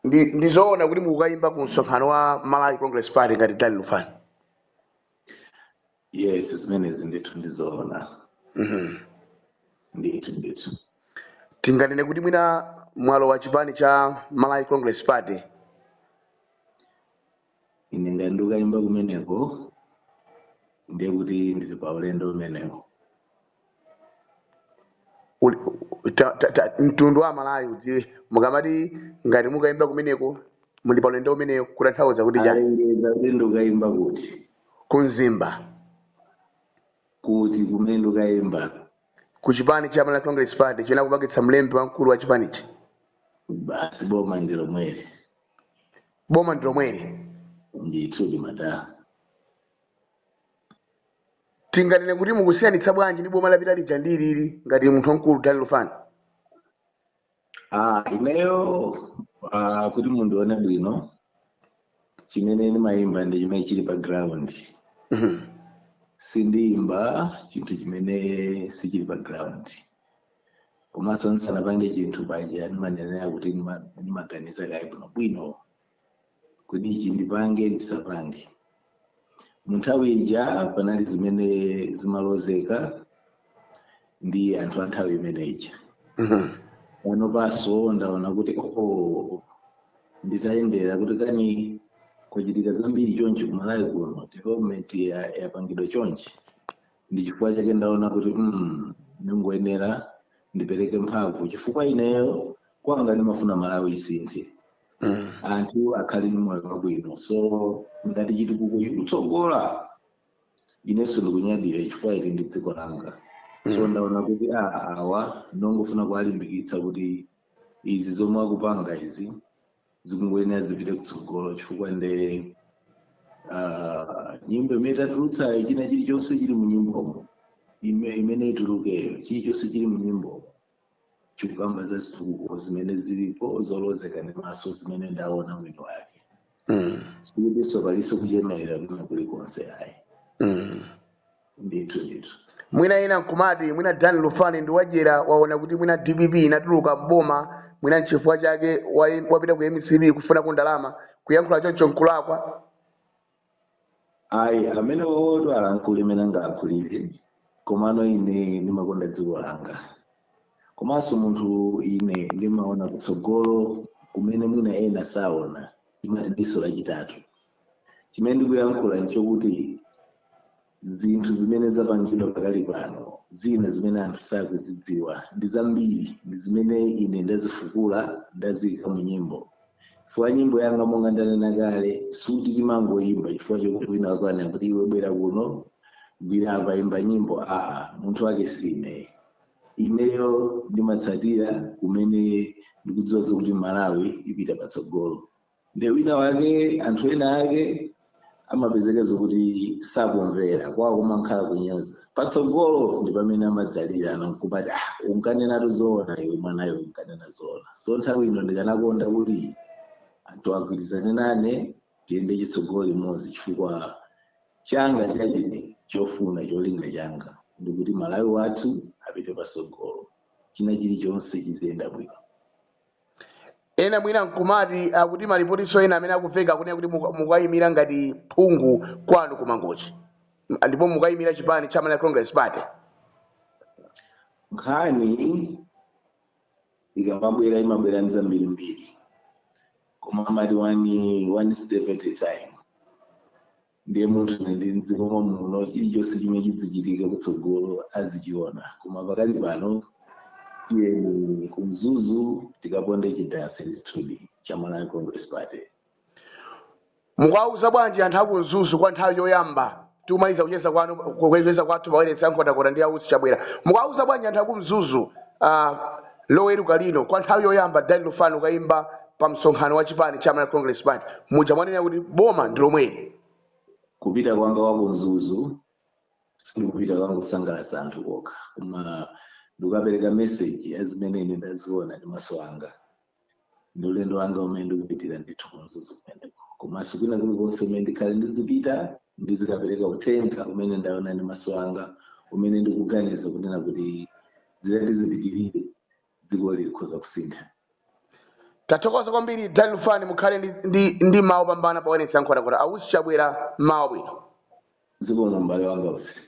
Ndizoona kuti mukukayimba ku msonkhano wa Malawi Congress Party ngati Dan Lufani? Yes, zimenezi ndithu ndizoona. Ndithu ndithu. Tinganene kuti mwina mwalowa chipani cha Malawi Congress Party? Ine ngati ndikukayimba kumeneko, ndiye kuti ndili pa ulendo umenewo. Mtundu wa Malawi udziwe, mukamati ngati mukayimba kumeneko muli pa ulendo umenewo, kutanthauza kuti chani? Alengeza kuti ndikukayimba kuti? Ku Mzimba. Kuti kumene ndikukayimba? Ku chipani cha Malawi Congress Party chimene akupangitsa mlembi wamkulu wa chipanichi. Basi, boma ndi lomweli. Boma ndi lomweli. Ndithu limata. Tinganene kuti mukusiyanitsa bwanji ndi boma lapita lija ndi ilili, ngati munthu wamkulu Dan Lufani? Ah, ineyo kuti mundione bwino, chimene ndimayimba ndi chimene chili pa ground. Sindiyimba chinthu chimene sichili pa ground. Komanso ndisanapange chinthu paja ndimanenera kuti ndimaganiza kaye bwinobwino kuti ichi ndipange, ndisapange. Mu nthawi ija panali zimene zimalozeka ndi anthu a nthawi imene ija. Pano paso ndaona kuti, oh, nditayendera kuti kani kwachitika zambiri chonchi kumalawi kuno, development yapangidwa chonchi, ndi chifukwa chake ndaona kuti ndingoyenera ndipereke mphamvu, chifukwa ineyo kwanga ndimafuna Malawi isinthe, anthu akhale ndi moyo wabwino. So ngati chitukuko chikutsogola, inenso ndikunyadira chifukwa ili ndi dziko langa. So ndaona kuti awa ndongofuna kuwalimbikitsa kuti izi zomwe akupanga izi zikungoyenera zipite kutsogolo, chifukwa nde nyimbo imene tatulutsayo, china chilichonse chili mu nyimbomo imene itulukeyo, chilichonse chili mu nyimbomo chikukamba za zitukuko zimene zilipo zolozeka ndi maso, zimene ndaona mwini wake. Sikutinso palinso kuchemerera kwina kulikonse, ayi. Ndithu ndithu. Mwina ina nkumati mwina Dan Lufani ndi wadyera, waona kuti mwina DPP inatuluka mboma, mwina nchifukwa chake wapita ku MCP kufuna ku ndalama. Kuyankhula choncho nkulakwa? Ayi, amene woto alankhule imene angalankhulire, komano ine ndimakonda dziko langa. Komanso munthu ine ndimaona kutsogolo kumene mwina ena saona, imati diso lachitatu. Chimene ndikuyankhula nchokuti zinthu zimene zapangidwa pakali pano, zina zimene anthu sakuzidziwa ndi zambiri, ndi zimene ine ndazifukula, ndaziyika mu nyimbo. Chifukwa nyimbo yanga, monga ndanena kale, suti timangoyimba chifukwa chokuti wina wakwana kuti, "Iwe bwera kuno, gwira apa, imba nyimbo." Aa, munthu wake si ineyo. Ineyo ndimatsatira kumene ndikudziwa zokuti Malawi ipita patsogolo. Nde wina wake, anthu ena ake amapezeka zokuti sakumvera kwawo, kumankhala kunyoza. Patsogolo ndi pamene amadzalira nkumati, "Ah, unkanenatu zoona iwe mwanayo, unkanena zoona." So nthawi ino ndikanakonda kuti anthu agwirizane nane, tiyende chitsogolo limodzi, chifukwa changa chachine chofuna, cholinga changa ndikuti Malawi wathu apite patsogolo, china chilichonse chiziyenda bwino. Ena mwina nkumati, akuti malipotinso ena amene akuveka akunena kuti mukayimira ngati phungu kwanu ku Mangochi, ndipo mukayimira chipani cha Malawi Congress Party. Nkhani ikamabwera imabwera ndi zambirimbiri, koma amati one step at a time. Ndiye munthu ndi mdziko muno, chilichonse chimene chidzichitika kutsogolo azichiona. Koma pakali pano tiyeni kumzuzu tikaponde chidasi ndithudi cha Malawi Congress Party. Mukawauza bwanji anthu aku Mzuzu kwa nthawi yoyamba tikumaliza kucheza kwanu, kucheza kwathu pawailesi ya Nkhotakota ndi Ausi Chabwera? Mukawauza bwanji anthu aku Mzuzu Loweruka lino, kwa nthawi yoyamba Dan Lufani ukayimba pa msonkhano wa chipani cha Malawi Congress Party, muja mwanena kuti boma ndi lomweli? Kupita kwanga kwa kumzuzu sindikupita kwangu kusangalatsa anthu kokha, koma ndikukapereka message ya zimene ine ndaziona ndi maso anga. Ndi ulendo wanga umene ndikupitira ndithu kumzuzu kumeneko, komanso kwina kulikonse umene ndikhale ndizipita, ndizikapereka uthenga umene ndaona ndi maso anga, umene ndikuganiza kunena kuti zitati zipitirire, dziko likhoza kusintha. Tathokoza kwambiri Dan Lufani, mukhale ndi mawu pambana pa wailesi ya Nkhotakota. A Usi Chabwera, mawu bwino. Zikomo, m'bale wanga Usi.